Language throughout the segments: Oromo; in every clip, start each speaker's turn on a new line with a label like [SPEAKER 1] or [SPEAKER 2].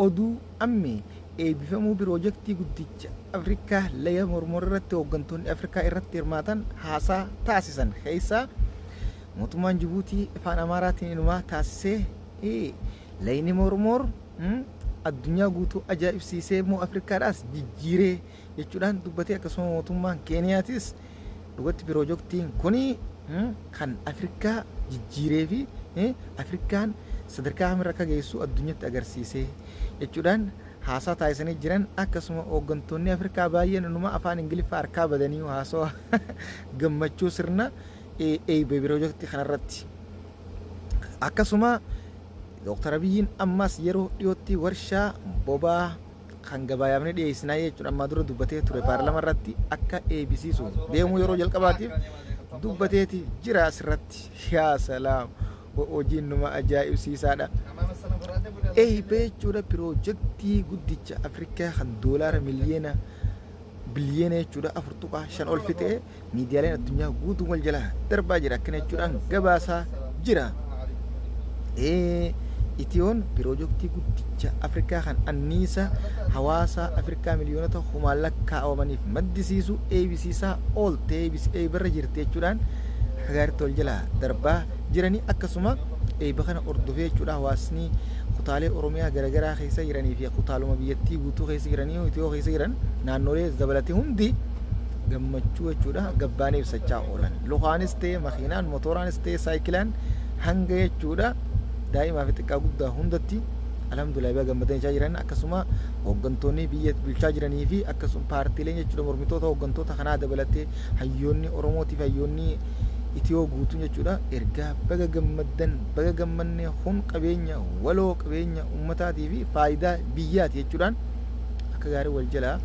[SPEAKER 1] Oduu Ammee Eebbifamuu Piroojektii Guddicha Afrikaa Laga Mormor irratti hooggantoonni Afrikaa irratti hirmaatan haasaa taasisan keessaa mootummaan Jibuutii afaan Amaaraatiin inumaa taasisee Layni Mormor addunyaa guutuu ajaa'ibsiisee immoo Afrikaadhaas jijjiiree jechuudhaan dubbatee akkasuma mootummaan Keeniyaatis dhugatti piroojektiin kuni kan Afrikaa jijjiiree fi Afrikaan sadarkaa kamirra akka geessu addunyatti agarsiise jechuudhaan haasaa taasisanii jiran. Akkasuma hooggantoonni Afrikaa baay'een inuma afaan Ingiliffaa harkaa badanii haasawaa gammachuu sirna eebba piroojektii kanarratti. Akkasuma Dooktar Abiyyiin ammas yeroo dhiyootti warshaa boba'aa kan gabayaaf ni dhiyeessinaa jechuudha ammaa dura dubbatee ture paarlama irratti akka eebisiisu deemuu yeroo jalqabaatiif dubbateeti jira asirratti. Yaa salaam, hojiin numa ajaa'ibsiisaadha. Eebba jechuudha piroojektii guddicha Afrikaa kan doolaara miliyoona biliyoona jechuudha 4.5 ol fixee miidiyaaleen addunyaa guutuun wal jalaa darbaa jira akkana jechuudhaan gabaasaa jira. Itiyoon piroojektii guddicha Afrikaa kan anniisa hawaasa Afrikaa miliyoonota kumaan lakkaa'amaniif maddisiisu eebisiisaa oolte eebarra jirti jechuudhaan akka gaariitti wal jalaa darbaa jiranii. Akkasuma eebba kana hordofee jechuudha hawaasni kutaalee Oromiyaa garaagaraa keessa jiranii fi kutaaluma biyyattii guutuu keessa jiranii Itiyoo keessa jiran naannolee dabalatee hundi gammachuu jechuudha gabbaanii ibsachaa oolan. Lukaanis ta'e makiinaan, motoraanis ta'e saayikilaan hanga jechuudha daa'imaa fi xiqqaa guddaa hundatti alhamdulillah baga gammadan jechaa jiran. Akkasuma hooggantoonni biyya bulchaa jiranii fi akkasuma paartiileen jechuudha mormitoota hooggantoota kanaa dabalatee hayyoonni Oromootii fi hayyoonni Itiyoo guutuun jechuudha ergaa baga gammaddan, baga gammanne, kun qabeenya waloo, qabeenya ummataatii fi faayidaa biyyaati jechuudhaan akka gaarii wal jalaa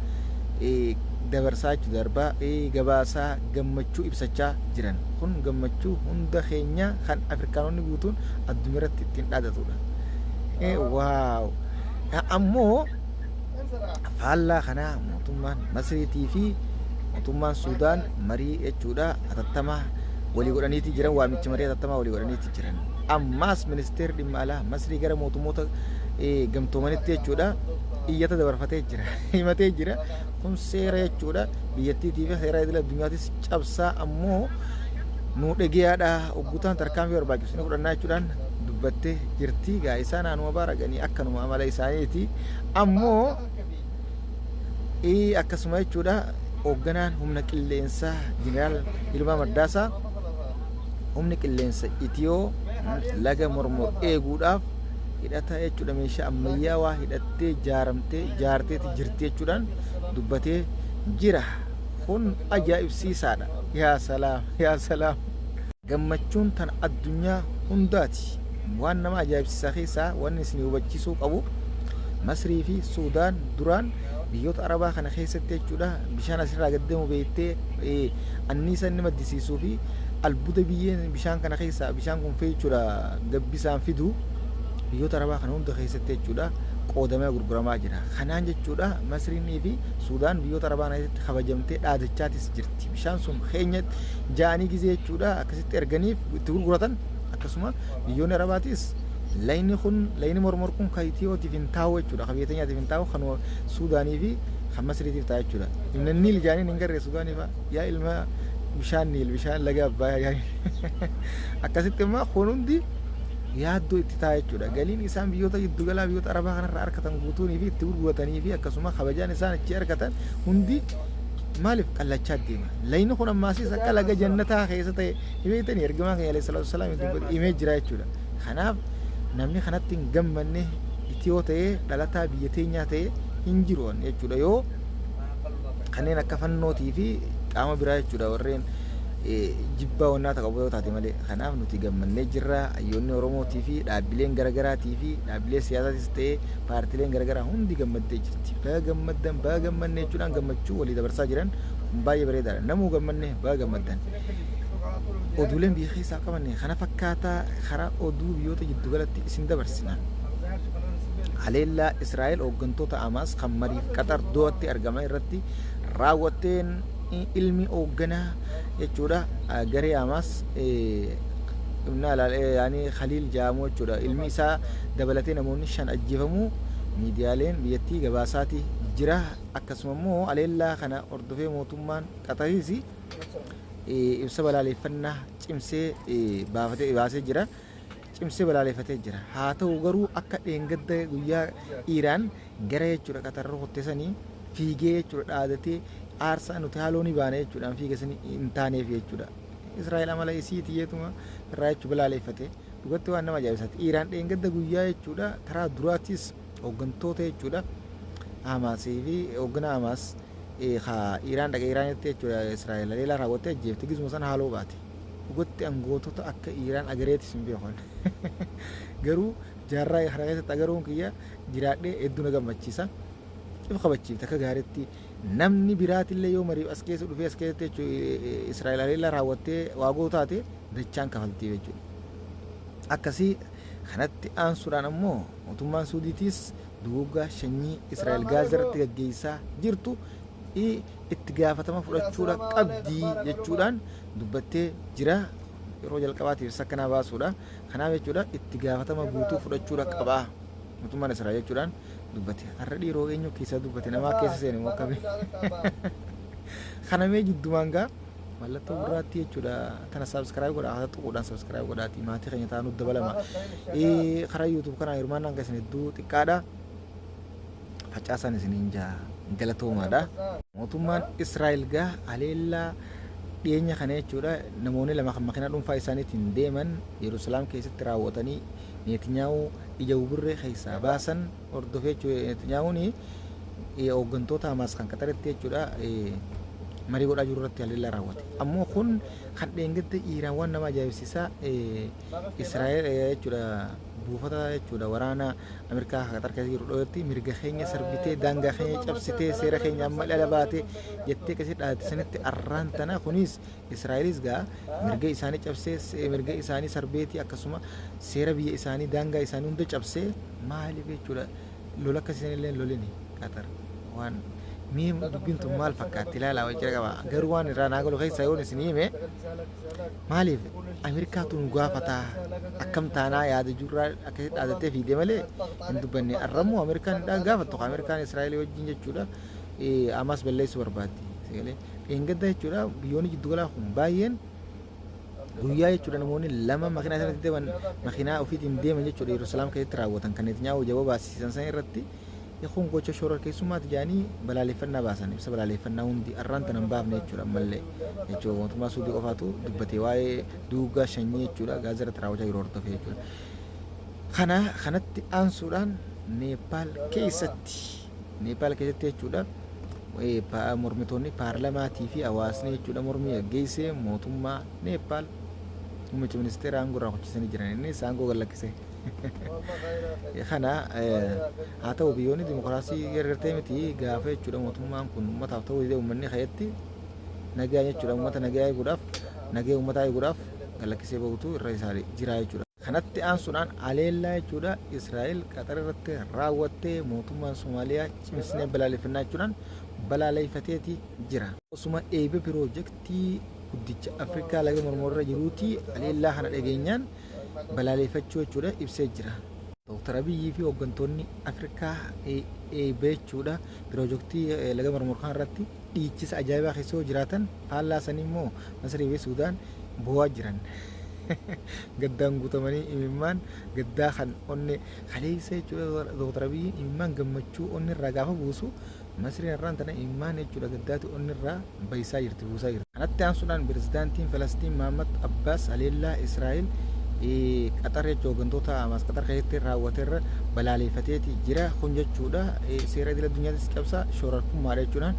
[SPEAKER 1] dabarsaa jechuudha darbaa gabaasaa gammachuu ibsachaa jiran. Kun gammachuu hunda keenya kan Afrikaanonni guutuun addunyaa irratti ittiin dhaadatudha. Waaw! Ammoo faallaa kanaa mootummaan Masriitii fi mootummaan Suudaan marii jechuudha hatattamaa walii godhaniitii jiran, waamicha marii hatattamaa walii godhaniitii jiran. Ammaas ministeerri dhimma alaa Masrii gara mootummoota gamtoomanitti jechuudha iyyata dabarfatee jira, himatee jira. Kun seera jechuudha biyyattiitii fi seera idil addunyaatis cabsaa, ammoo nu dhageeyaadha, oggutaan tarkaanfii barbaachisu ni fudhannaa jechuudhaan dubbattee jirti. Gaa isaan anuma baaraganii akkanuma amala isaaniiti. Ammoo akkasuma jechuudha hoogganaan humna qilleensaa Jeneraal Yilmaa Mardaasaa humni qilleensa Itiyoo laga Mormor eeguudhaaf hidhata jechuudha meeshaa ammayyaawaa hidhattee jaaramtee jaarteeti jirti jechuudhaan dubbatee jira. Kun ajaa'ibsiisaadha. Yaa salaam, yaa salaam. Gammachuun tan addunyaa hundaati. Waan nama ajaa'ibsiisaa keessaa wanni isin hubachiisuu qabu, Masrii fi Suudaan duraan biyyoota Arabaa kana keessatti jechuudha bishaan asirraa gad deemu beektee anniisa inni maddisiisuu fi albuuda biyyeen bishaan kana keessaa bishaan kun jechuudha gabbisaan fidu biyyoota Arabaa kana hunda keessatti jechuudha qoodamee gurguramaa jira. Kanaan jechuudha Masriinii fi Suudaan biyyoota Arabaa kana keessatti kabajamtee dhaadachaatis jirti. Bishaan sun keenya ja'anii gizee jechuudha akkasitti erganiif itti gurguratan. Akkasuma biyyoonni Arabaatis layni kun, layni Mormor kun kan Itiyootiif hin taa'u jechuudha, kan biyya teenyaatiif hin taa'u, kan Suudaanii fi kan Masriitiif ta'a jechuudha. Ilma Niil jaaniin hin garree Suudaanii fa'a, yaa ilma bishaan Niil, bishaan laga Abbayaa jaaniin. Akkasitti immoo kun hundi yaaddoo itti ta'a jechuudha. Galiin isaan biyyoota giddugalaa biyyoota Arabaa kanarraa argatan guutuunii fi itti gurguratanii fi akkasuma kabajaan isaan achi argatan hundi maaliif qallachaa deema. Layni kun ammaasis akka laga jannataa keessa ta'e ni beektanii, ergamaan keenya alayhi salaatu wassalaam dubbate himee jira jechuudha. Kanaaf namni kanatti hin gammanne Itiyoo ta'ee dhalataa biyya teenyaa ta'e hin jiru jechuudha, yoo kanneen akka fannootii fi qaama biraa jechuudha warreen jibbaa wannaa qabu yoo taate malee. Kanaaf nuti gammannee jirra. Hayyoonni Oromootii fi dhaabbileen garaagaraatii fi dhaabbilee siyaasaatis ta'ee paartiileen garaagaraa hundi gammaddee jirti. Baga gammaddan, baga gammanne jechuudhaan gammachuu walii dabarsaa jiran. Kun baay'ee bareedaadha. Namuu gammanne, baga gammaddan. Oduuleen biyya keessaa qabanne kana fakkaataa, karaa oduu biyyoota giddugalatti isin dabarsina. Haleellaa Israa'el hooggantoota Hamaas kan mariif Qaxar Dohatti argaman irratti raawwatteen ilmi hoogganaa jechuudha garee Hamaas yaani Khaliil jedhamu jechuudha ilmi isaa dabalatee namoonni 5 ajjeefamuu Miidiyaaleen biyyattii gabaasaati jira. Akkasuma immoo haleellaa kana hordofee mootummaan Qaxariis ibsa balaaleeffannaa cimsee baafatee baasee jira. Cimsee balaaleffatee jira. Haa ta'u garuu akka dheengadda guyyaa Iiraan gara jechuudha Qaxar rukutte sanii fiigee jechuudha dhaadatee aarsaa nuti haaloo ni baana jechuudhaan fiige sanii hin taaneef jechuudha. Israa'el amala isiiti jeetuma irraa jechuu balaaleeffate. Dhugatti waan nama ajaa'ibsaati. Iiraan dheengadda guyyaa jechuudha karaa duraatis hooggantoota jechuudha Hamaasii fi hoogganaa Hamaas Iiraan dhaqee Iiraanitti jechuudha Israa'el haleelaa raawwattee ajjeefte gizuma sana haaloo baate. Dhugatti an gootota akka Iiraan agareetis hin beeku an. Garuu jaarraa kana keessatti agaruun kiyya jiraadhee hedduu na gammachiisa. If kabachiifte akka gaariitti namni biraatillee yoo mariif as keessa dhufee as keessatti jechuun Israa'el haleellaa raawwattee waa gootu taate dachaan kafaltiif jechuudha. Akkasii kanatti aansuudhaan ammoo mootummaan Suudiitiis duguuggaa sanyii Israa'el Gaazaa irratti gaggeessaa jirtu itti gaafatama fudhachuudha qabdi jechuudhaan dubbattee jira. Yeroo jalqabaatiif isa akkanaa baasuudha. Kanaaf jechuudha itti gaafatama guutuu fudhachuudha qaba mootummaan Israa'el jechuudhaan dubbate. Har'a dhiiroo eenyu keessaa dubbate namaa keessa seene moo akkamii? Kana mee jiddumaan gaa mallattoo gurraattii jechuudha. Tana subscribe godhaa haa tuquudhaan subscribe godhaati maatii keenya ta'aa nutti dabalama. Karaa YouTube kanaa hirmaannaan keessan hedduu xiqqaadha. Facaasaan isiniin jaa galatoomaadha. Mootummaan Israa'el gaa haleellaa dhiyeenya kana jechuudha namoonni lama kan makiinaa dhuunfaa isaaniitiin deeman Yerusalaam keessatti raawwatanii Netanyaahuu ija buburree keessaa baasan hordofee jechuudha. Netanyahuun hooggantoota Hamaas kan Qaxaritti jechuudha marii godhaa jiru irratti haleellaa raawwate. Ammoo kun kan dheengadda Iiraan waan nama ajaa'ibsiisaa Israa'el jechuudha buufata jechuudha waraana Ameerikaa Qaxar keessa jiru dhooyatti mirga keenya sarbitee daangaa keenya cabsitee seera keenya amma dhala baate jettee keessatti dhaadate sanitti arraan tana kunis Israa'elis gaa mirga isaanii cabsee mirga isaanii sarbeetii akkasuma seera biyya isaanii daangaa isaanii hunda cabsee maaliif jechuudha lola akkasii illee lolini Qaxar waan mee dubbiin tun maal fakkaatti ilaalaa wal cina qaba garuu waan irraa naa galu keessaa yoon isin hime Maaliif Ameerikaatu nu gaafataa akkam taanaa yaada jirraa akkasitti dhaadattee fiigde malee hin dubbanne. Arrammoo Ameerikaan hin gaafattu Ameerikaan Israa'el wajjin jechuudha Hamaas balleessuu barbaaddi. Sagalee dheengadda jechuudha biyyoonni jiddugalaa kun baay'een guyyaa jechuudha namoonni lama makiinaa isaaniitti deeman makiinaa ofiitiin deeman jechuudha Yerusalaam keessatti raawwatan kan Netanyaahuu jaboo baasisiisan san irratti Kun gocha shororkeessummaati jedhanii balaaleffannaa baasan. Ibsa balaaleffannaa hundi arraan tana hin baafne jechuudha ammallee. Jechuudha mootummaa Suudii qofaatu dubbate waa'ee duguuggaa sanyii jechuudha Gaazaa irratti raawwachaa jiru hordofee jechuudha. Kana kanatti aansuudhaan Neepaal keessatti Neepaal keessatti jechuudha mormitoonni paarlamaatii fi hawaasni jechuudha mormii gaggeessee mootummaa Neepaal muummicha ministeera aangoo irraa kuchisanii jiran innis aangoo gad lakkise. Kana haa ta'u biyyoonni dimokiraasii gargartee miti gaafa jechuudha mootummaan kun uummataaf ta'uu didee uummanni ka'etti nagaa jechuudha uummata nagaa eeguudhaaf nagaa uummataa eeguudhaaf galakkisee bahutu irra isaa jira jechuudha. Kanatti aansuudhaan haleellaa jechuudha Israa'el Qaxar irratti raawwattee mootummaan Somaaliyaa cimsinee balaaleffannaa jechuudhaan balaaleffateeti jira. Osuma eebba piroojeektii guddicha Afrikaa laga mormorra jiruuti haleellaa kana dhageenyaan balaaleeffachuu jechuudha ibsee jira. Dooktar Abiyyii fi hooggantoonni Afrikaa eebba jechuudha piroojektii laga Mormor kana irratti dhiichisa ajaa'ibaa keessa yoo jiraatan faallaa sanii immoo Masrii fi Suudaan boo'aa jiran. Gaddaan guutamanii imimmaan gaddaa kan onne kaleessa jechuudha Dooktar Abiyyiin imimmaan gammachuu onni irraa gaafa buusu Masriin har'aan tana imimmaan jechuudha gaddaati onni irraa bayisaa jirti buusaa jirti. Kanatti aansuudhaan Pirezidaantiin Falastiin Mahaammad Abbaas haleellaa Israa'el Qaxar jechuun hooggantoota Hamaas Qaxar keessatti raawwate irra balaaleeffateeti jira. Kun jechuudha seera idil addunyaatis cabsa shoorarkummaadha jechuudhaan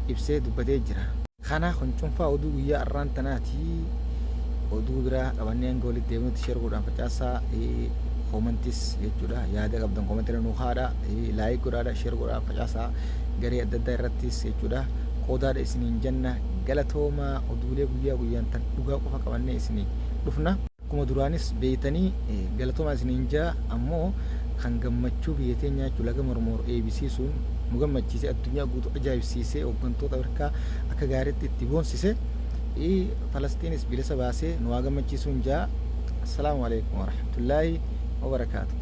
[SPEAKER 1] ibsee dubbatee jira. Kana kun cunfaa oduu guyyaa har'aan tanaati. Oduu biraa qabannee hanga walitti deebinutti share godhaan facaasaa koomantis jechuudha yaada qabdan koomantii irra nuu kaa'aadha like godhaadha share godhaa facaasaa garee adda addaa irrattis jechuudha qoodaadha isiniin jenna galatoomaa oduulee guyyaa guyyaan tan dhugaa qofa qabannee isinii dhufna. Akkuma duraanis beeytanii galatoomaa isiniin jaa ammoo kan gammachuu biyya teenyaa jechuun laga mormoor eebisiisuun nu gammachiise addunyaa guutuu ajaa'ibsiisee hooggantoota Afrikaa akka gaariitti itti boonsise Falastiinis bilisa baasee nu haa gammachiisuun jaa. Assalaamu alaikum warahmatullaahi wabarakaatu.